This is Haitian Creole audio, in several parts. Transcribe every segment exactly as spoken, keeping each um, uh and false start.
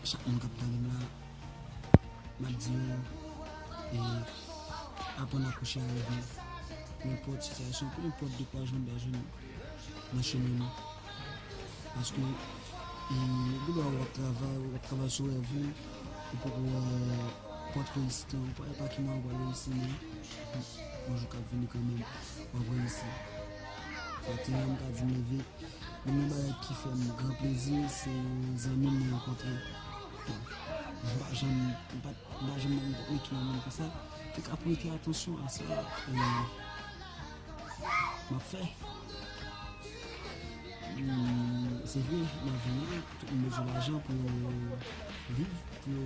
Chak moun k ap tande m la, m ap di yo, e, aprann akouche a rèv nou. Nenpòt sitiyasyon, nenpòt dekourajman nou ta jwenn nan chemen nou. Paske, e, gen dwa w ap travay, w ap travay sou rèv ou, ou poko wè pòt reyisit lan, ou pa wè pa ki mwayen ou pral reyisi, men yon jou k ap vini kanmenm, w ap reyisi. Maten an, m ka di m leve, youn nan bagay ki fè m gran plezi, se yon zanmi m mwen rankontre. Bon, m pa janm, m pa, m pa janm nan nenpòt men ki yon moun konsa. Te ka prete atansyon a sa, e, m ap fè. Hmm, se vre, nan vi a, tout moun bezwen lajan pou yo viv, pou yo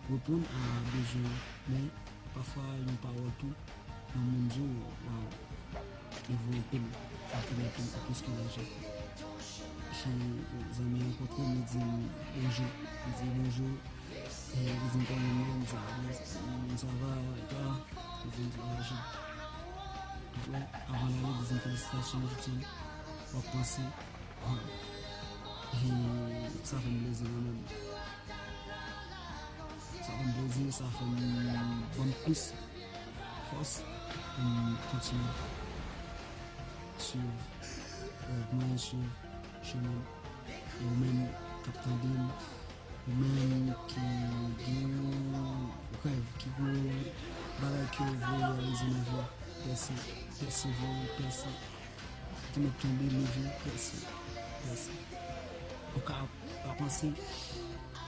reponn a bezwen yo. Men, pafwa, yon pawòl tou, yon moun di w, waw, li vo anpil, anpil, anpil, anpil plis ke lajan. Si zanmi rankontre m, li di m bonjou, li di bonjou, e li di m kòman m ye, m di, "Ah, bon, sa va, e twa?" Li di m sa va, jan. Apre, avan l ale, li di m felisitasyon, je t'aime, w ap panse. E sa fè m plezi kanmenm. Sa fè m plezi, sa fè m ban m plis fòs pou m kontinye swiv rèv mwen, swiv chemen m. E ou menm k ap tande m, ou menm ki gen yon rèv, ki gen yon bagay ke w vle reyalize nan vi w, pèse, pèsevere, pèse. Ki mèt tonbe, leve, pèse, pèse. Ou ka pa panse,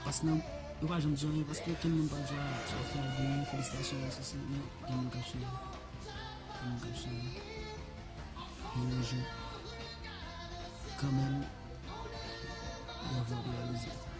paske nan, yo pa janm di anyen, paske okenn moun pa di w, "Ah, sa w fè a byen, felisitasyon, sesi, men," gen moun k ap sonje. Gen moun k ap sonje. Men yon jou, kanmenm, rèv ou ap reyalize.